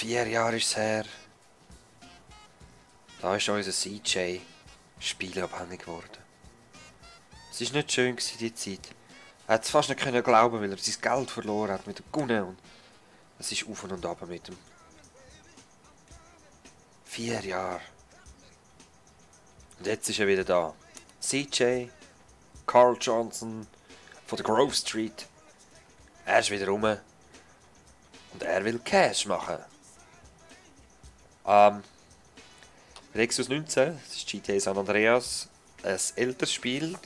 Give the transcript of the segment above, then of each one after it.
4 Jahre ist es her. Da ist unser CJ spielabhängig geworden. Es war nicht schön, die Zeit. Er hat es fast nicht glauben, weil er sein Geld verloren hat mit dem Gunne. Und es ist auf und ab mit ihm. 4 Jahre. Und jetzt ist er wieder da. CJ, Carl Johnson von der Grove Street. Er ist wieder rum. Und er will Cash machen. Rexus 19, das ist GTA San Andreas. Ein älteres Spiel,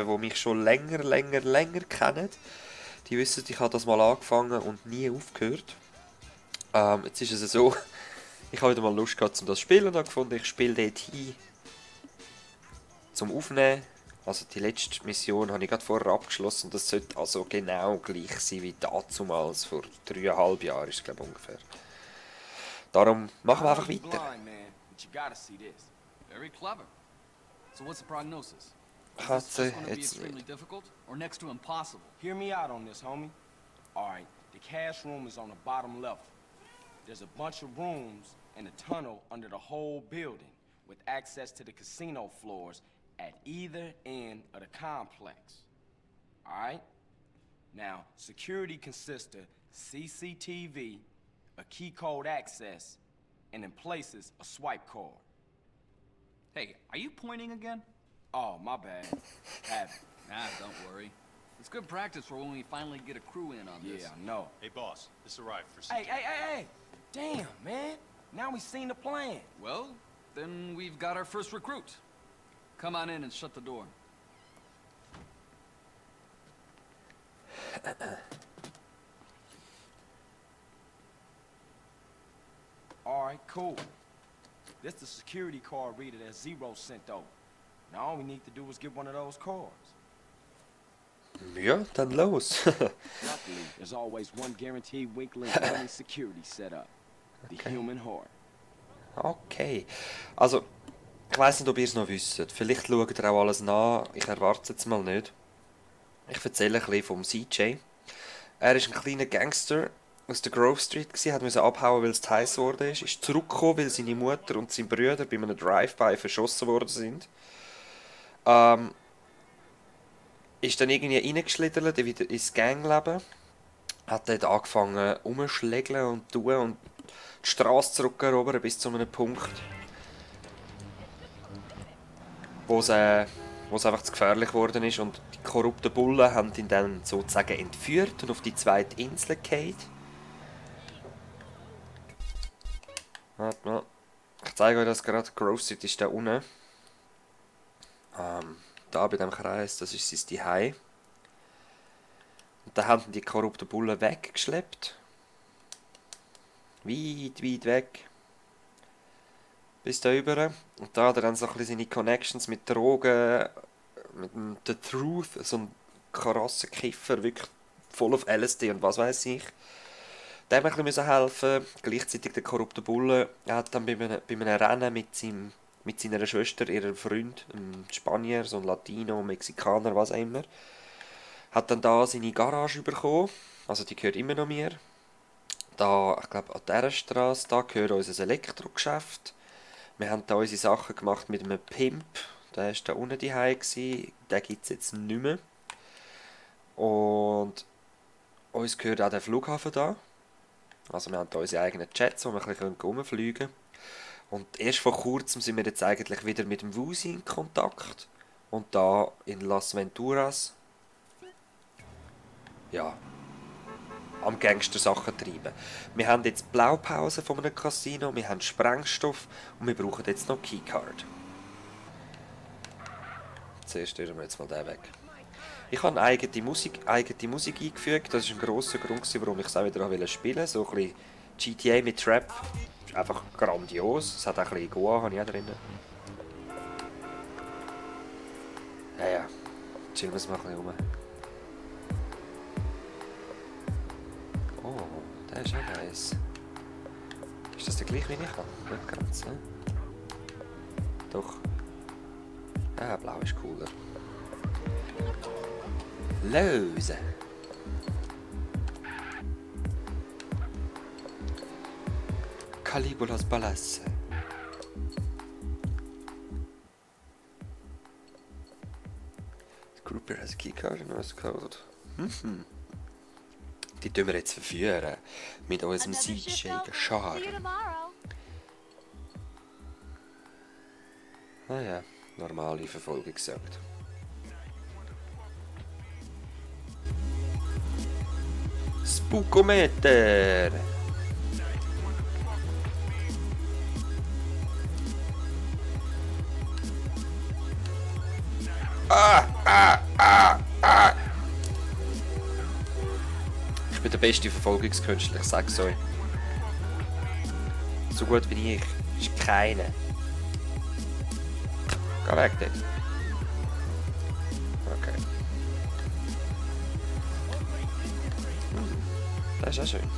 wo mich schon länger kennen. Die wissen, ich habe das mal angefangen und nie aufgehört. Jetzt ist es so, ich habe wieder mal Lust gehabt, um das zu spielen und habe gefunden, ich spiele dort hin zum Aufnehmen. Also die letzte Mission habe ich gerade vorher abgeschlossen und das sollte also genau gleich sein wie damals, vor 3,5 Jahren ist es, glaube ich, ungefähr. Darum machen wir einfach weiter. So what's the prognosis? Katze, It's going to be jetzt... extremely difficult or next to impossible? Hear me out on this, homie. Alright, the cash room is on the bottom level. There's a bunch of rooms and a tunnel under the whole building with access to the casino floors at either end of the complex. Alright? Now, security consists of CCTV, a key code access, and in places, a swipe card. Hey, are you pointing again? Oh, my bad. Have it. Nah, don't worry. It's good practice for when we finally get a crew in on this. Yeah, I know. Hey, boss, this arrived for Hey! Damn, man. Now we seen the plan. Well, then we've got our first recruit. Come on in and shut the door. Alright, cool. This the security card reader that Zero sent over. Now all we need to do is get one of those cards. Ja, dann los. Luckily, there's always one guaranteed Winkling security set up. The human heart. Okay. Also, ich weiss nicht, ob ihr es noch wisst. Vielleicht schaut ihr auch alles nach. Ich erwarte es jetzt mal nicht. Ich erzähle ein bisschen vom CJ. Er ist ein kleiner Gangster aus der Grove Street, musste abhauen, weil es zu heiß geworden ist. Ist zurückgekommen, weil seine Mutter und sein Bruder bei einem Drive-By verschossen worden sind. Ist dann irgendwie reingeschlittert, wieder ins Gangleben. Hat dort angefangen rumzuschlägeln und tun und die Straße zurückerobern bis zu einem Punkt, wo es einfach zu gefährlich geworden ist. Und die korrupten Bullen haben ihn dann sozusagen entführt und auf die zweite Insel gehauen. Warte mal. Ich zeige euch das gerade. Grove City ist da unten. Da bei dem Kreis, das ist sein Zuhause. Und da haben die korrupten Bullen weggeschleppt. Weit weg. Bis da rüber. Und da hat er dann so ein bisschen seine Connections mit Drogen, mit dem The Truth, so ein krasser Kiffer, wirklich voll auf LSD und was weiß ich. Dem ein bisschen helfen. Gleichzeitig der korrupte Bulle. Er hat dann bei einem Rennen mit seiner Schwester, ihrem Freund, ein Spanier, so ein Latino, Mexikaner, was auch immer, hat dann da seine Garage bekommen. Also die gehört immer noch mir. Da, ich glaube, an dieser Straße, da gehört unser Elektrogeschäft. Wir haben da unsere Sachen gemacht mit einem Pimp. Der war da unten daheim. Den gibt es jetzt nicht mehr. Und uns gehört auch der Flughafen da. Also wir haben da unsere eigenen Jets, wo wir ein bisschen rumfliegen können. Und erst vor kurzem sind wir jetzt eigentlich wieder mit dem Wusi in Kontakt. Und da in Las Venturas, ja, am Gangster-Sachen treiben. Wir haben jetzt Blaupause von einem Casino, wir haben Sprengstoff und wir brauchen jetzt noch Keycard. Zuerst rühren wir jetzt mal den weg. Ich habe eigene Musik eingefügt. Das war ein grosser Grund, warum ich es auch wieder spielen wollte. So ein bisschen GTA mit Trap. Ist einfach grandios. Es hat auch ein bisschen Goa, habe ich auch drin. Ja. Chillen wir es mal ein bisschen rum. Oh, der ist auch nice. Ist das der gleiche, wie ich habe? Nicht ganz, ne? Doch. Ja, blau ist cooler. Los! Caligula's Palace. The Grouper has a keycard and a code. Die tun wir jetzt verführen. Mit unserem Siegschäger Charme. Ah ja, normale Verfolgungsjagd. Spookometer! Ich bin der beste Verfolgungskünstler, ich sag's euch. So gut wie ich ist keiner. Geh weg dort. Okay. Das ist auch schön.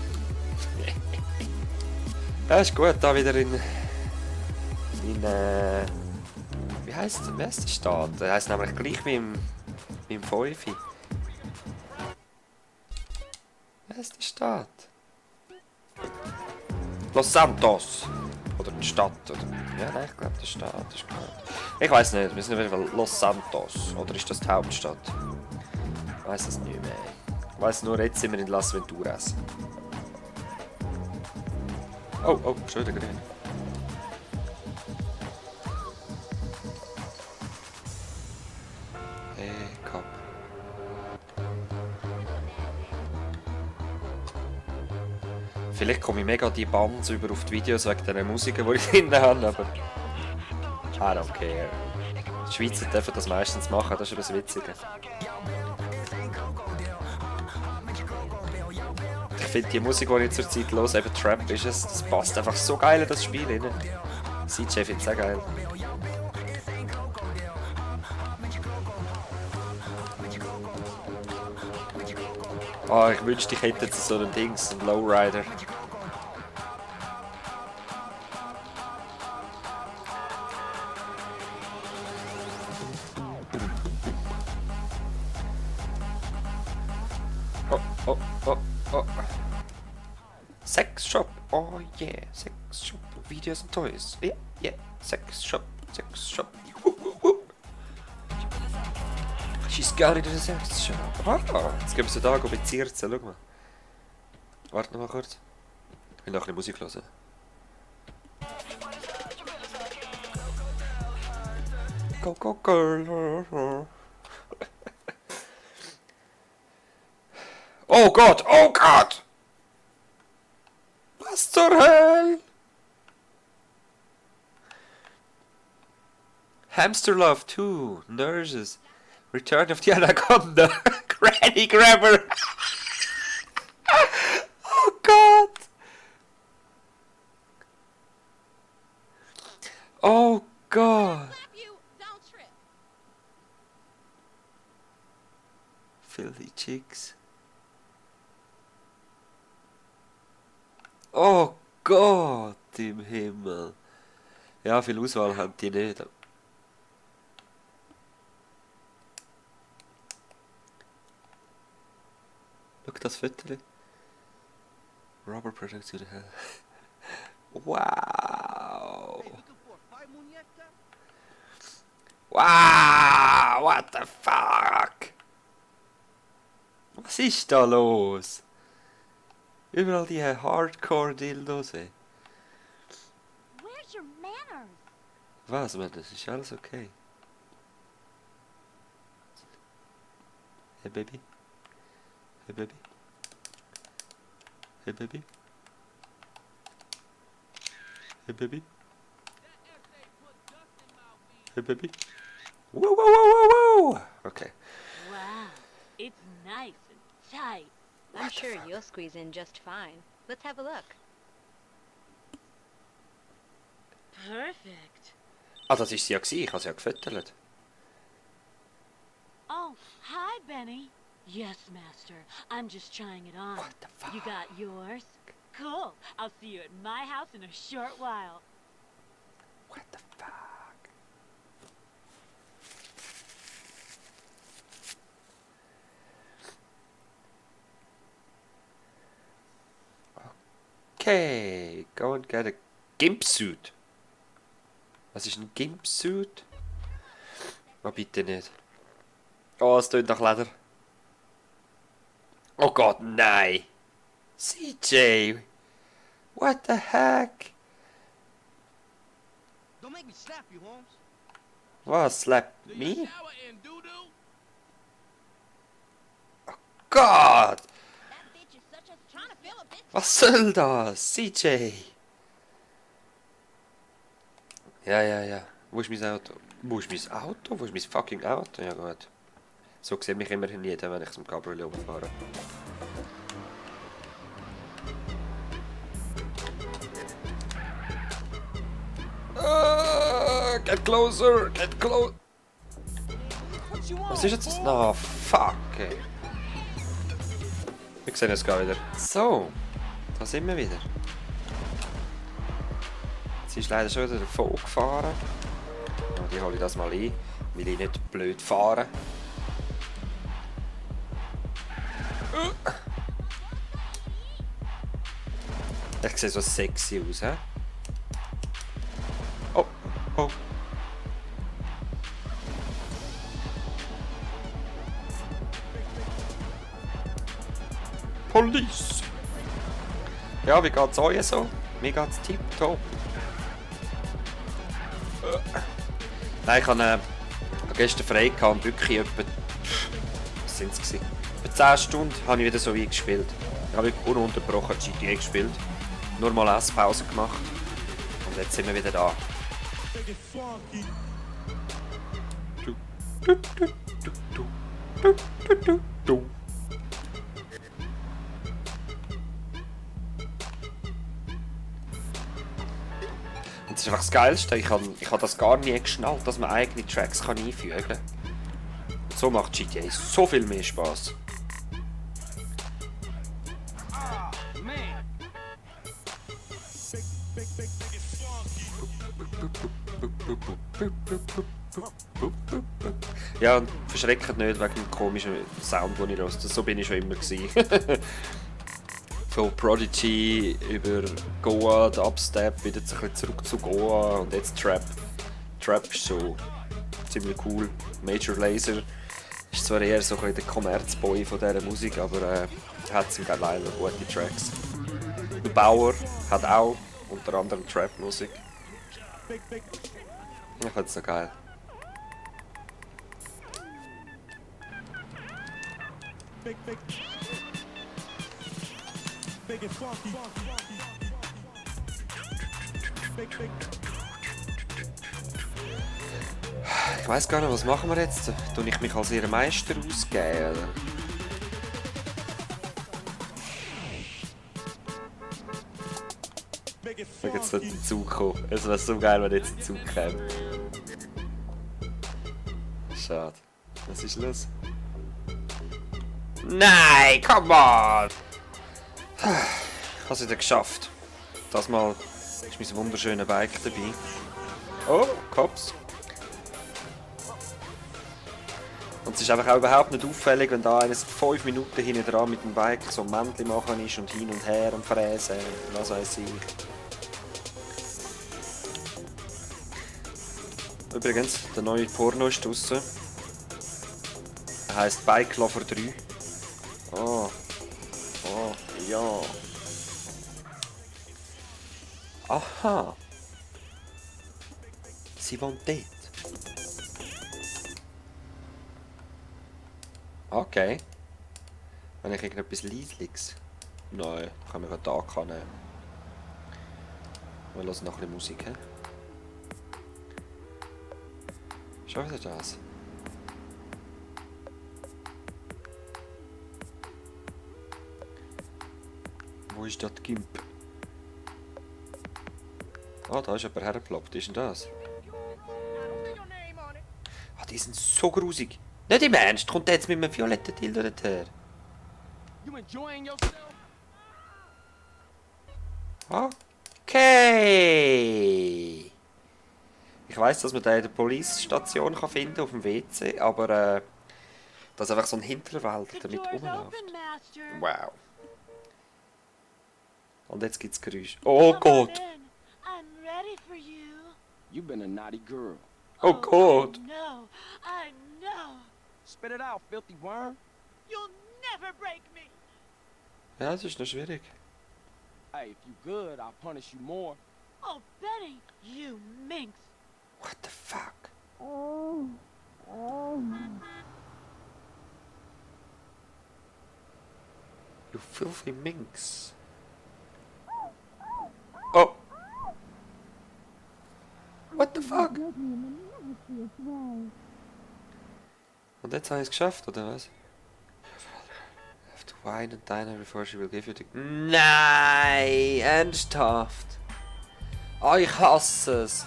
Das ist gut, da wieder in wie heisst der Staat? Der heisst nämlich gleich wie im 5. Wie heisst der Staat? Los Santos! Oder die Stadt, oder? Ja, nein, ich glaube, der Staat ist gut. Ich weiß nicht, wir sind auf jeden Fall Los Santos. Oder ist das die Hauptstadt? Ich weiß es nicht mehr. Ich weiß nur, jetzt sind wir in Las Venturas. Oh, oh, schon wieder grün. Hey, Kopf. Vielleicht komme ich mega die Bands über auf die Videos wegen der Musiken, die ich drin habe, aber I don't care. Die Schweizer dürfen das meistens machen, das ist das Witzige. Ich finde die Musik, die ich zurzeit höre, eben Trap ist es, das passt einfach so geil in das Spiel rein. CJ findet es auch geil. Oh, ich wünschte, ich hätte jetzt so ein Dings, einen Lowrider. Oh, oh, oh, oh. Sex Shop. Oh yeah, Sex Shop. Videos and Toys. Yeah, yeah. Sex Shop, Sex Shop. She's got it in a sex shop. Ah, jetzt gehen wir so da bezirzen, schau mal. Warte noch mal kurz. Ich will noch ein bisschen Musik hören. Go, go, girl. Oh Gott, oh Gott! Was zur Hölle? Hamster Love 2, Nurses. Return of the Anaconda. Granny Grabber. Oh Gott. Oh Gott. Filthy Chicks. Oh Gott im Himmel. Ja, viel Auswahl haben die nicht. Schau das Foto. Rubber Products to the hell. Wow. Wow, what the fuck? Was ist da los? Überall die Hardcore-Dildos. Where's your manners? Was, man, das ist alles okay. Hey, Baby. Hey, Baby. Hey, Baby. Hey, Baby. Hey, Baby. Whoa, whoa, whoa, whoa, whoa! Okay. Wow, it's nice and tight. I'm sure you'll squeeze in just fine. Let's have a look. Perfect. Ah, das ist sie ja gewesen. Ich habe sie ja gefüttert. Oh, hi, Benny. Yes, Master. I'm just trying it on. What the fuck? You got yours? Cool. I'll see you at my house in a short while. What the fuck? Okay, go and get a Gimpsuit? Was ist ein Gimpsuit? Oh, bitte nicht. Oh, es tönt nach Leder. Oh Gott, nein! CJ! What the heck? Don't make me slap you, Holmes. Was? Slap me? Shower in doo-doo? Gott! That bitch is such a trying to fill a bitch. Was soll das? CJ! Ja. Wo ist mein Auto? Wo ist mein Auto? Wo ist mein fucking Auto? Ja gut. So sieht mich immerhin jeder, wenn ich zum Cabriolet fahre. Get closer! Get close! What you Was want? ist jetzt das? Oh, fuck, ey. Wir sehen uns gleich wieder. So, da sind wir wieder. Sie ist leider schon wieder davon gefahren. Ja, die hole ich das mal ein, weil ich nicht blöd fahre. Ich sehe so sexy aus, hä? Oh. Police! Ja, wie geht's euch so? Mir geht's tipptopp. Nein, ich habe gestern frei gehabt und wirklich etwa... Was sind es? Etwa 10 Stunden habe ich wieder so wie gespielt. Ich habe wirklich ununterbrochen GTA gespielt. Nur mal Esspause gemacht. Und jetzt sind wir wieder da. Und das ist einfach das Geilste. Ich hab das gar nie geschnallt, dass man eigene Tracks kann einfügen kann. Und so macht GTA so viel mehr Spaß. Ah, man. Ja, und verschreckt nicht wegen dem komischen Sound, den ich höre. So bin ich schon immer gewesen. Von Prodigy über Goa, Dubstep, wieder ein bisschen zurück zu Goa und jetzt Trap. Trap ist so ziemlich cool. Major Lazer ist zwar eher so ein bisschen der Kommerzboy von dieser Musik, aber hat zum Teil leider gute Tracks. Der Bauer hat auch unter anderem Trap-Musik. Ich finde es so geil. Ich weiß gar nicht, was machen wir jetzt? Tue ich mich als ihr Meister ausgeben? Oder? Ich will jetzt nicht dazu kommen. Es wäre so geil, wenn jetzt dazu käme. Schade. Was ist los? Nein, come on! Ich habe es wieder geschafft. Das Mal ist mein wunderschöner Bike dabei. Oh, Cops. Und es ist einfach auch überhaupt nicht auffällig, wenn da eines 5 Minuten hinten dran mit dem Bike so ein Männchen machen ist und hin und her und fräsen und was weiß ich. Übrigens, der neue Porno ist draussen. Er heisst Bike Lover 3. Oh, ja. Aha. Sie wohnt dort. Okay. Wenn ich irgendetwas Leisliches... Nein, kann man da nehmen. Wir hören noch ein bisschen Musik. He? Schon wieder das. Wo ist das Gimp? Ah, da ist jemand hergeploppt. Ist denn das? Ah, die sind so grusig. Nicht im Ernst, kommt der jetzt mit einem violetten Dildo her? You enjoying yourself? Okay. Ich weiss, dass man den in der Police-Station finden kann, auf dem WC, aber dass einfach so ein Hinterwelt damit rumläuft. Wow. Und jetzt gibt's Geräusche. Oh Gott! You've been a naughty girl. Oh Gott! No, I know. Spit it out, filthy worm. You'll never break me. Ja, das ist noch schwierig. Hey, if you good, I'll punish you more. Oh, Benny, you minx. What the fuck? You filthy minx. Oh! What the fuck? Und jetzt habe ich es geschafft, oder was? Have to wine and dine her before she will give you the... Nein! Ernsthaft? Ah, ich hasse es.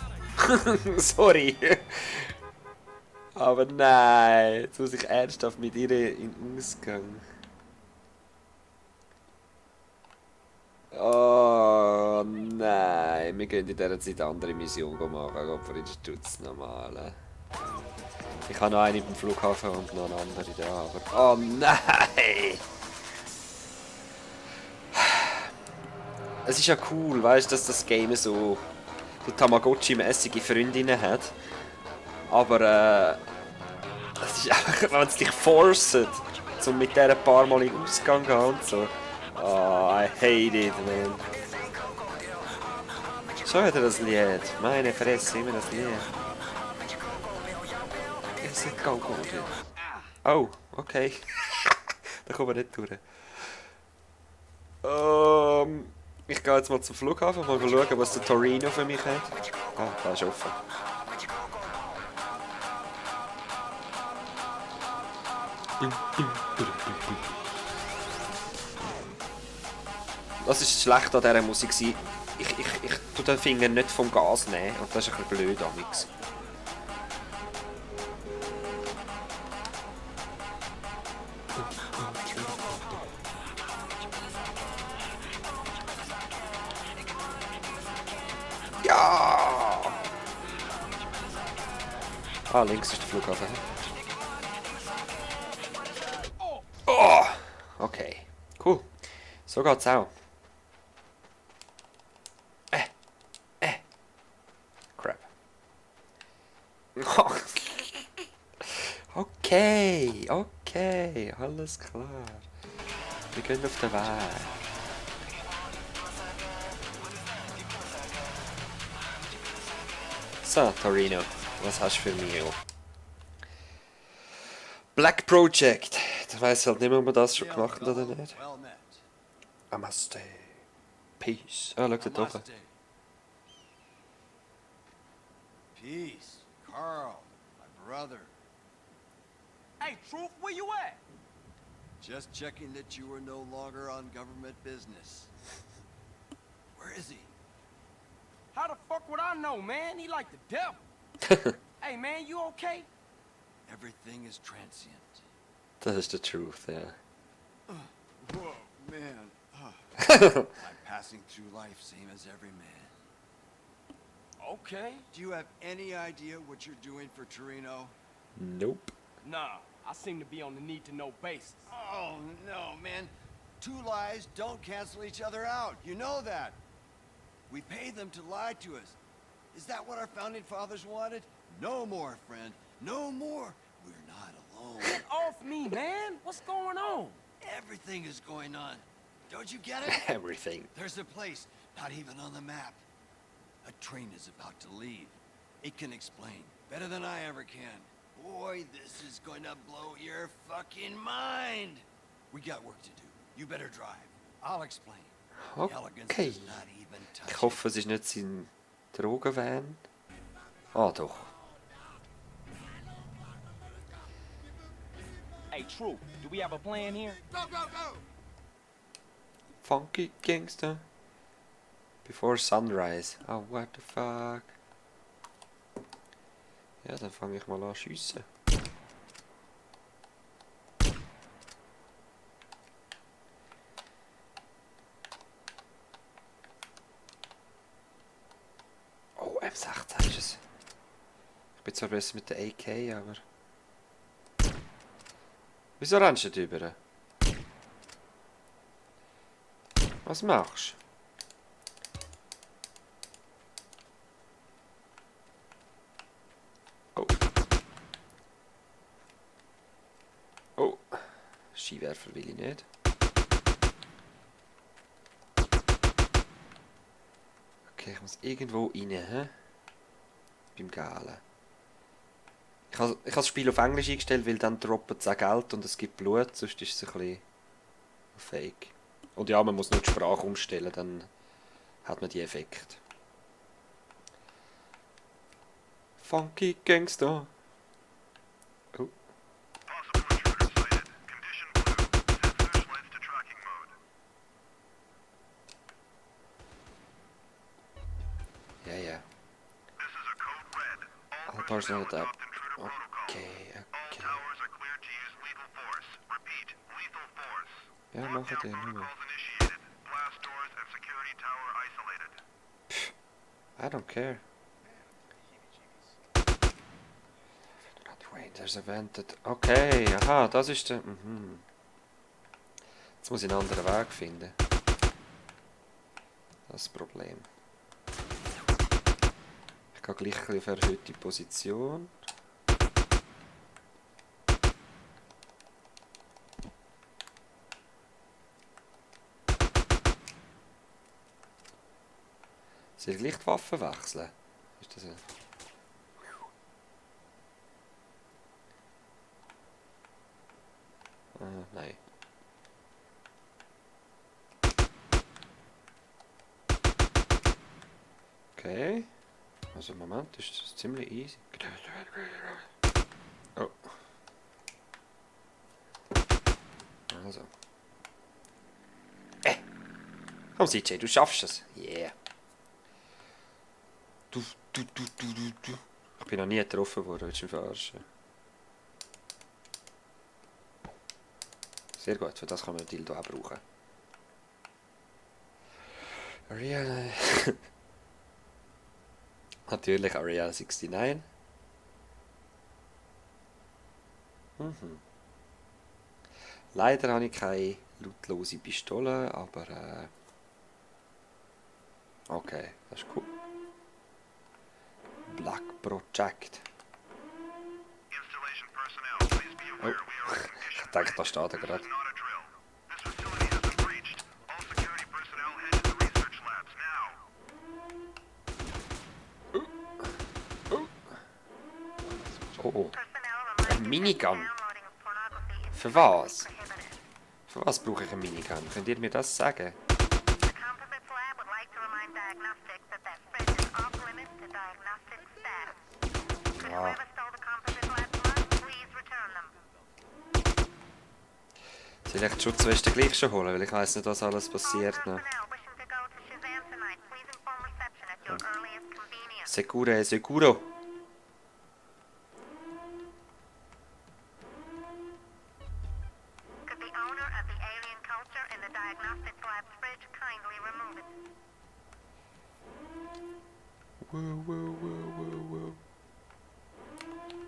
Sorry. Aber nein, jetzt muss ich ernsthaft mit ihr in den Ausgang. Oh nein, wir gehen in dieser Zeit eine andere Mission machen. Gott, für den Stutz normal. Ich habe noch eine beim Flughafen und noch eine andere da, aber... Oh nein! Es ist ja cool, weißt du, dass das Game so Tamagotchi-mäßige Freundinnen hat. Aber es ist einfach, wenn es dich forcet, um mit der ein paar Mal in den Ausgang zu gehen und so. Oh, I hate it, man. Schon wieder das Lied. Meine Fresse, immer das Lied. Es ist ganz gut. Oh, okay. Da kommen wir nicht durch. Ich gehe jetzt mal zum Flughafen, mal schauen, was der Torino für mich hat. Ah, da ist offen. Das ist schlecht an dieser Musik. Ich tue den Finger nicht vom Gas nehmen und das ist ein bisschen blöd amix. Ja! Ah, links ist der Flughafen. Oh! Okay, cool. So geht's auch. Crap. Okay, okay, alles klar. Wir gehen auf den Weg. So, Torino, was hast du für mich? Black Project. Ich weiss halt nicht mehr, ob wir das schon gemacht haben oder nicht. Well met. Namaste. Peace. Ah, schau da oben. Peace. Carl, my brother. Hey, Truth, where you at? Just checking that you were no longer on government business. Where is he? How the fuck would I know, man? He like the devil. Hey, man, you okay? Everything is transient. Das ist the truth, ja. Whoa, man. I'm passing through life same as every man. Okay. Do you have any idea what you're doing for Torino? Nope. Nah, I seem to be on the need-to-know basis. Oh, no, man. Two lies don't cancel each other out. You know that. We pay them to lie to us. Is that what our founding fathers wanted? No more, friend. No more. We're not alone. Get off me, man. What's going on? Everything is going on. Don't you get it? Everything. There's a place not even on the map. A train is about to leave. It can explain better than I ever can. Boy, this is going to blow your fucking mind. We got work to do. You better drive. I'll explain. The elegance Okay. does not even touch Ich hoffe, es ist nicht sein Drogenvan. Ah, doch. Hey, Truth, do we have a plan here? Go, go, go! Funky Gangster. Before sunrise. Oh, what the fuck. Ja, dann fange ich mal an schiessen. Oh, M16 ist es. Ich bin zwar besser mit der AK, aber... Wieso rennst du nicht rüber? Was machst du? Skiwerfer will ich nicht. Okay, ich muss irgendwo rein, hä? Beim Galen. Ich habe das Spiel auf Englisch eingestellt, weil dann droppt es auch Geld und es gibt Blut, sonst ist es ein bisschen fake. Und ja, man muss nur die Sprache umstellen, dann hat man die Effekt. Funky Gangster. Oh. Ja, ja. All personnel attack. Okay, okay. Ja, machen den nur. I don't care. Wait, there's a vent that... Okay, aha, das ist der... Mhm. Jetzt muss ich einen anderen Weg finden. Das ist das Problem. Ich gehe gleich ein bisschen auf erhöhte Position. Soll ich gleich die Waffe wechseln? Ist das ein... nein. Okay. Also im Moment ist es ziemlich easy. Oh. Also. Komm CJ, du schaffst es. Yeah. Du. Ich bin noch nie getroffen worden, willst du mich verarschen? Sehr gut, für das kann man den Dildo auch brauchen. Ariel. Natürlich Ariel 69. Mhm. Leider habe ich keine lautlose Pistole, aber okay, das ist cool. Black Project. Oh, ich denke, da steht er gerade. Oh, ein Minigun. Für was? Für was brauche ich ein Minigun? Könnt ihr mir das sagen? Ja. Soll ich die Schutzweste gleich schon holen? Weil ich weiss nicht, was alles passiert noch. Secure, securo. Wow.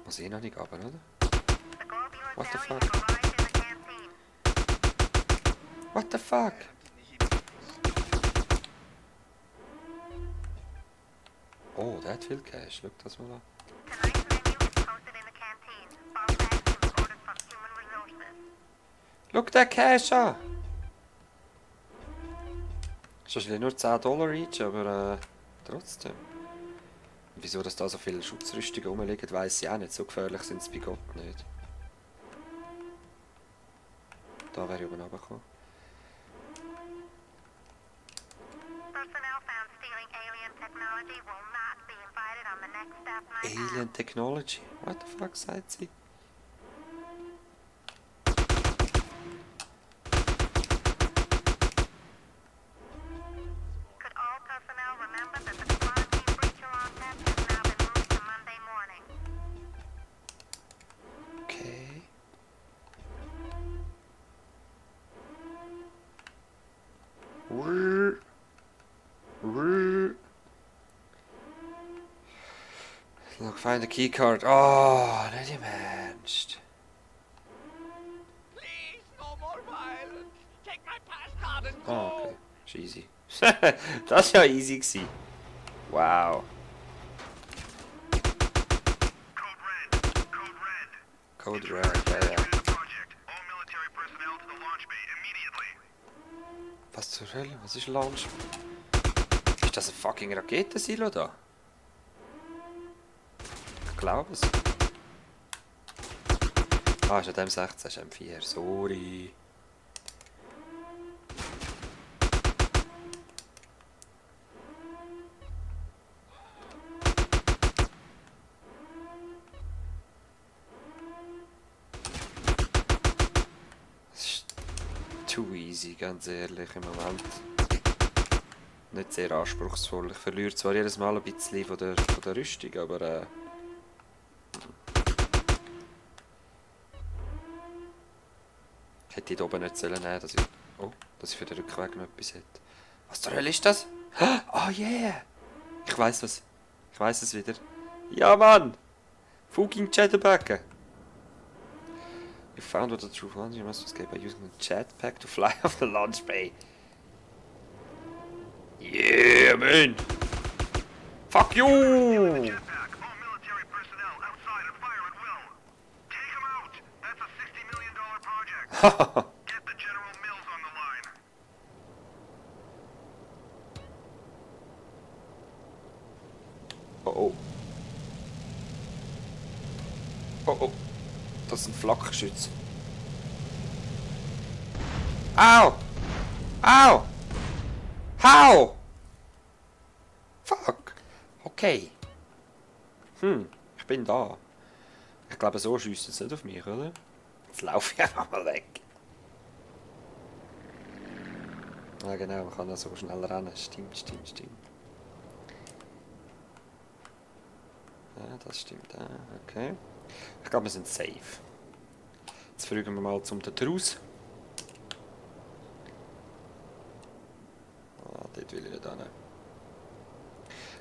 Muss eh noch nicht runter, oder? What the fuck? What the fuck? Oh, der hat viel Cash. Schau das mal an. Schau den Cash an! Ist wahrscheinlich nur $10 each, aber trotzdem. Und wieso dass da so viele Schutzrüstungen rumliegen, weiss ich auch nicht. So gefährlich sind sie bei Gott nicht. Da wäre ich oben runtergekommen. Alien Technology? What the fuck sagt sie? Okay. Look, find the key card. Oh, nicht im Ernst. Please, no more violence. Take my passcard and go. Ah, okay. Ist easy. Das war ja easy gewesen. Wow. Code Red, ja, ja. Was zur Hölle? Was ist Launch? Ist das ein fucking Raketensilo da? Ich glaube es. Ah, ist an dem 16, ist M4. Sorry. Das ist too easy, ganz ehrlich, im Moment. Nicht sehr anspruchsvoll. Ich verliere zwar jedes Mal ein bisschen von der Rüstung, aber hätte ich da oben nicht sollen nehmen, dass ich für den Rückweg noch etwas hätte. Was zur Hölle ist das? Oh yeah! Ich weiss was. Ich weiss es wieder. Ja, Mann! Fucking Jetpack! You found what the truth was. You must escape by using the jetpack to fly off the launch bay. Yeah, man! Fuck you! Get the General Mills on the line. Oh oh. Oh oh. Das sind Flakgeschütze. Au! Au! How? Fuck. Okay. Ich bin da. Ich glaube, so schiessen sie nicht auf mich, oder? Jetzt laufe ich einfach mal weg. Ah genau, man kann ja so schnell rennen. Stimmt. Ja, das stimmt. Ah, okay. Ich glaube, wir sind safe. Jetzt fragen wir mal zum Tatrus. Ah, dort will ich nicht hin.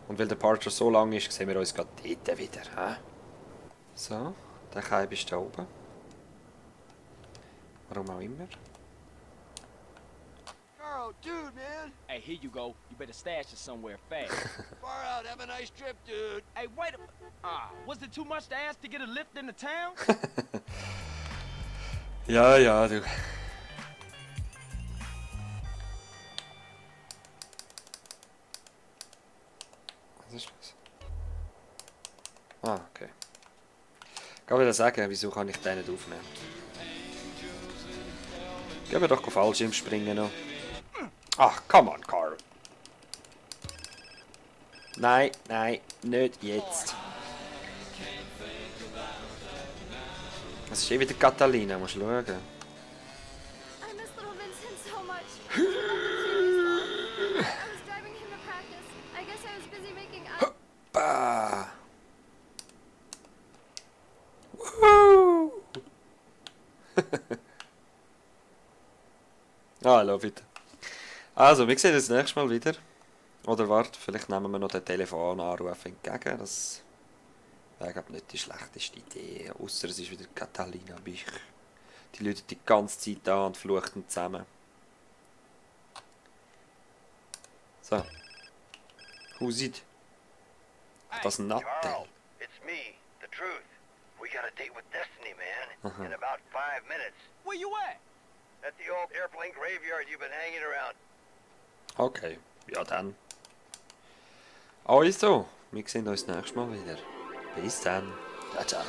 Und weil der Parcher so lang ist, sehen wir uns gerade dort wieder. He? So, der Kaib ist da oben. Warum auch immer. Carl, dude, man. Hey, here you go. You better stash it somewhere fast. Far out. Have a nice trip, dude. Hey, wait a... was it too much to ask to get a lift into town? Ja, du. Was ist das? Ah, okay. Ich kann wieder sagen, wieso kann ich den nicht aufnehmen? Gehen wir doch Fallschirm springen noch. Ach, come on, Carl. Nein, nicht jetzt. Das ist wieder Catalina, musst du schauen. I miss little Vincent so much. I was driving him to practice. I guess I was busy making up. Bah. Woo. I love it. Also, wir sehen uns das nächste Mal wieder. Oder warte, vielleicht nehmen wir noch den Telefonanruf entgegen. Das wäre, glaube ich, nicht die schlechteste Idee. Ausser es ist wieder Catalina Bich. Die Leute die ganze Zeit da und fluchten zusammen. So. Who's it? Ach, das ist ein Nattel. Carl, it's me, the truth. We got a date with Destiny, man. In about 5 minutes. Where you at? At the old airplane graveyard you've been hanging around. Okay, ja dann. Also, wir sehen uns nächstes Mal wieder. Bis dann. Ciao, ciao.